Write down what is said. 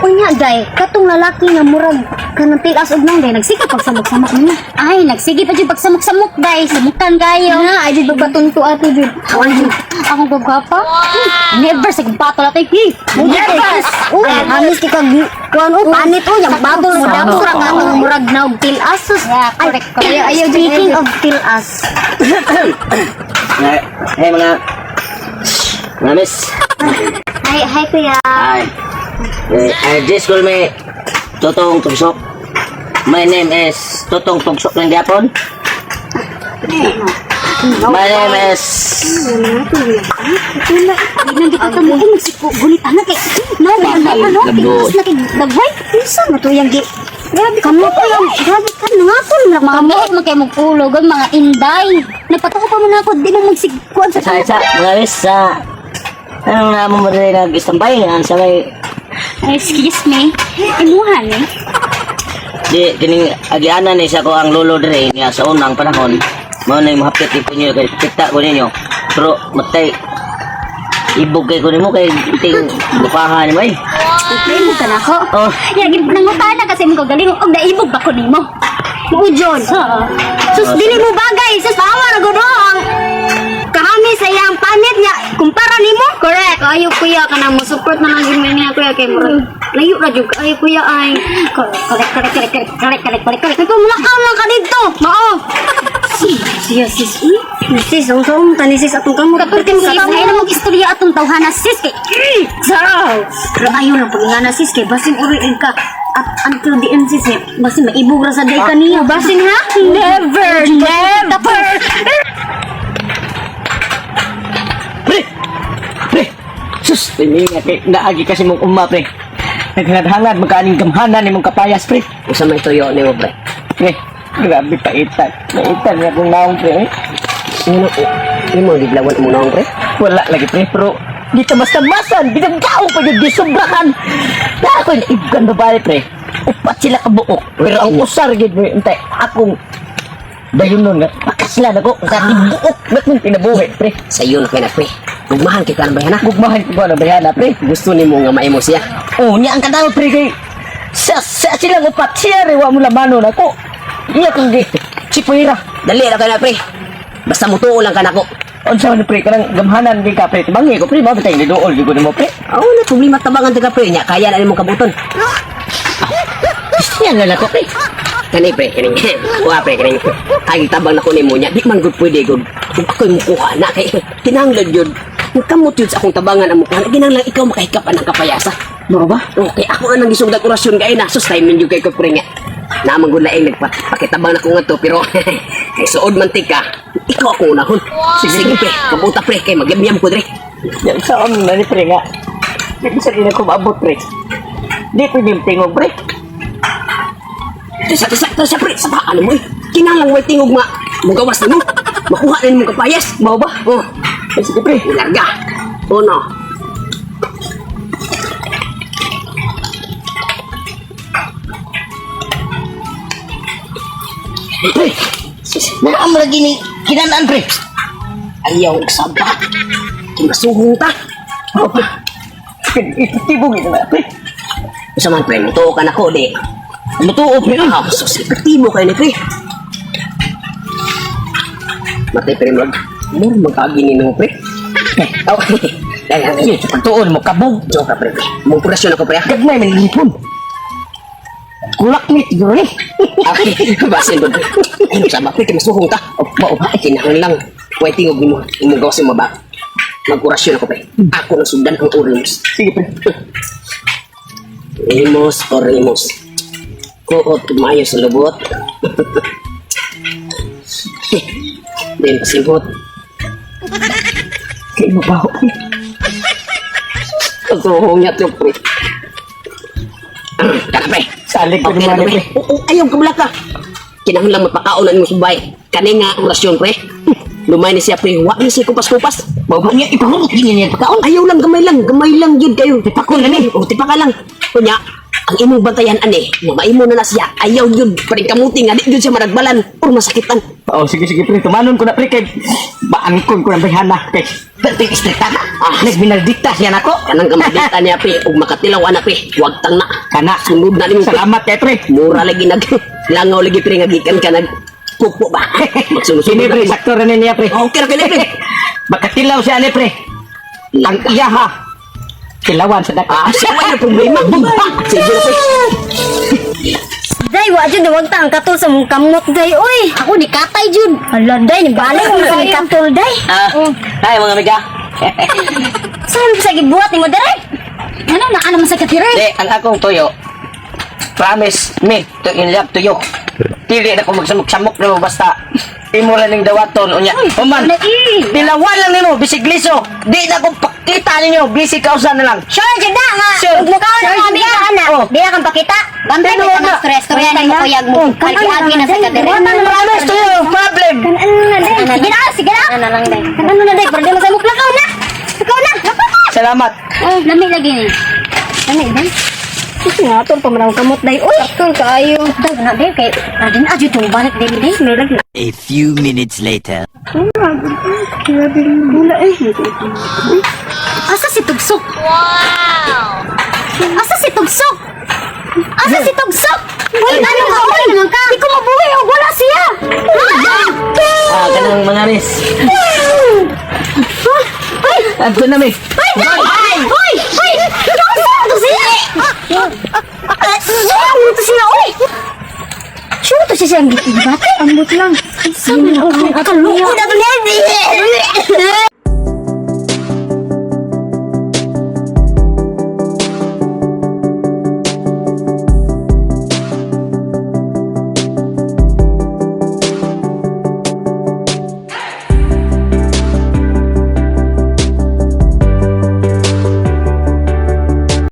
Unya day, katong lalaki nga murag kanang tilas og nang day nagsige pagsamok-samok nimo. Ay, nagsige pa jud pagsamok-samok day, samukan kayo. Na, ay jud pagpatunto ato jud. Ay, akong gagapa. Never sa battle atay. Never. Oh, hamis kay kag kuan oh, panit oh, yang battle mo damo ra ka atong murag naog tilas. Sus. Yeah, correct, correct. Ay, ayaw, speaking of tilas. Hey, hey mga miss. Hi, hi kuya. Hi. Eh, this call me Totong Tugsok. My name is Totong Tugsok ng Diapon. My name is Nandito ka mo ay magsiko gunit ana kay. No, ano ano? Labo. Tilas na kay dagway. Unsa man to yang gi? Grabe ka mo kuya. Grabe ka nangapol ra Mga muot man kay mong ulo, gan mga inday. Nagpatuko pa man ako, di mo magsigkuan sa sa mga miss sa anong nga mo rin nag-istambay nga sa may Excuse me. Imuha ni. Di kining agianan ni sa ko ang lolo dere niya sa unang panahon mao na yung mahapit ko niyo kay kita ko ninyo pero matay ibog kay ko nimo kay ting bukahan ni may. Ay, mo ka na ako. Oh. Ya, nangutana kasi mo kagaling og naibog ba ko nimo? Ujon. Sa Sus, dili mo bagay. Sus, awa ra gud oh, ang kahami sa iyang panit niya kumpara nimo. Correct. Ayo kuya kanang mo support na lang gyud mi niya kuya kay murag layo ra jud ayo kuya ay. Correct, correct, correct, correct, correct, correct, correct, correct. Kay pumulakaw lang ka didto. Mao. Siya sis. Sis, ang saong tani sis atong kamot. Katong sis, ay na mong istorya atong tawhana sis kay. Sarap. Pero ayaw lang pag-ingana sis kay basin uri ka at until the end sis eh, basin maibog ra sa day ka niya. Basin ha? Never, never. Pre! Pre! Sus! Tininga kay naagi kasi mong uma, pre. Naghangad-hangad, magkaaning gamhanan ni mong kapayas, pre. Usa may tuyo nimo pre. Pre, grabe paitan. Paitan nga kong naong, pre. Sino imo gidlawan mo naong pre? Wala lagi, pre. Pero, di ka basta-basan. Binagkao pa yun, di sobrahan. Na ako yung ibgan babae, pre. Upat sila kabuok. Pero ang usar, gid mo, untay, akong dayon nun, nga, pakaslan ako. Ang aking buok na kong kinabuhi, pre. Sa iyo na kay na pre. Gugmahan kay kan bayana. Gugmahan ko ba na bayana, pre? Gusto nimo nga maimo siya. Oh, niya ang kadaw pre kay sa silang upat siya re wa mo lamano nako. Iya kung gi chipuira. Dali ra kay na pre. Basta mutuo lang ka nako. Unsa man pre kanang gamhanan gi ka pre tibangi ko pre mao bitay ni duol gyud ko nimo pre. Aw na problema tabangan ta ka pre nya kaya na nimo kabuton. Siya na nako pre. Kani pre kani. Wa pre kani. Ay tabang nako nimo nya di man gud pwede gud. Kung ako'y mukuha na kay kinahanglan gyud. Kung kamot yun sa akong tabangan ang mukuha na kinahanglan ikaw makahikap ang kapayasa. Mao ba? Okay, ako anang gisugdag orasyon kay na sus time yun kay ko pre nga. Naman gud laing nagpakitabang na ko ngadto pero kay suod man tika. Ikaw akong unahon. Sige, sige pre, kabuta pre kay magyamyam ko dre. Yan sa na ni pre nga. Di bisa din ako maabot pre. Di ko yung tingog pre. Tsa tsa tsa pre, sa ano mo eh. Kinahanglan way tingog ma mugawas nimo. Makuha na nimo kapayas. Mao ba? Oh, Eh, sige pre. larga. Uno. Pre. Naa mo lagi ni kinanaan pre. Ayaw saba. Kay masuhong ta. Mao ba? Epektibo gid na pre. Usa man pre, mutuo ka nako di. Mutuo pre. Ah, sus, epektibo kay ni pre. Matay pre mag. Mur magkaagi ni mo pre. Okay. Dali, dali. Sige, sa pagtuon mo kabog. Joke ka pre. Mong purasyon ako pre. Ah. Gagmay man lipon. Kulak ni siguro ni. Okay, basin doon. Ay, sama pre, kay masuhong ta. Oh, mao ba? Ay, kinahanglan lang. Way tingog nimo. Imong gawas yung maba. Magkurasyon ako pre. Ako nang sundan ang Oremus. Sige pre. Emos Oremus. Kuot maayo sa lubot. Then pasimhot. Kay mabaho pre. Pagsuhong niya to pre. Kana pre. Salig ko Okay na naman pre. pre. Oo, ayaw kabla ka. Kinahanglan mapakaon na nimo subay. Kani nga orasyon pre. Lumay ni siya pre. Wa ni siya kupas-kupas. Mao niya ipahurot gini niya pagkaon. Ayaw lang, gamay lang gyud kayo. Tipakon na ni. O tipaka lang. Unya, ang imong bantayan ani, nga maimo na na siya, ayaw gyud paring kamuti nga di gyud siya maragbalan or masakitan. Oh, sige sige pre, tumanon ko na pre kay baangkon ko ng bayhana kay perting istrikta ka. Ah. Nagbinaldikta siya nako. Kanang kamadita niya pre, ug makatilaw ana pre, wag tang na. Kana. Sunod na nimo pre. Salamat kay pre. Mura lagi nag langaw lagi pre nga gikan ka nag pupo ba. Magsunod-sunod Kini na pre, nimo. sakto rin niya pre. Okay ra kini pre. Makatilaw siya ni pre. Ang iya ha. Tilawan sa dako. Ah, siya wala problema. Sige na pre. Day, wa jud wag ta ang katol sa mong kamot day oy. Ako ni katay jud. Hala day, ni balik mo sa katol day. Ah, hi mga amiga. Saan sa gibuhat nimo dere? Ano na ano man sa katire? Di, ang akong tuyo. Promise me to in love to you. Dili na ko magsamok-samok nimo basta imo ra ning dawaton unya. Human. Tilawan lang nimo bisigliso. Di na ko pakita ninyo bisig kausa na lang. Sure jud na nga. Sure. Ug mukaon na kami ka ana. Oh. Di na kang pakita. Bantay mo Tinuod ka na. storya storya nimo kuyag mo. Agi na sa katire. Promise to you, problem. Ano na day? Sige na, sige na. Ano lang day? Ano na day? Para di masamok lakaw na. Lakaw na. Salamat. Oh, lami lagi ni. Ano day? Nga atol pa man ang kamot day. Uy, atol kaayo. Daw na day kay adin adyo tong balik day day. A few minutes later. Asa si Tugsok? Wow! Asa si Tugsok? Asa si Tugsok? Uy, ano ka? Uy, di ko mabuhi og wala siya. Ah, kanang mga nis. Adto na mi. Ay! Uy! Uy! Saan to siya? Saan to siya? Uy! Sure to siya siyang gibat? Ambot lang. Saan na ako? Kalungkot na to niya.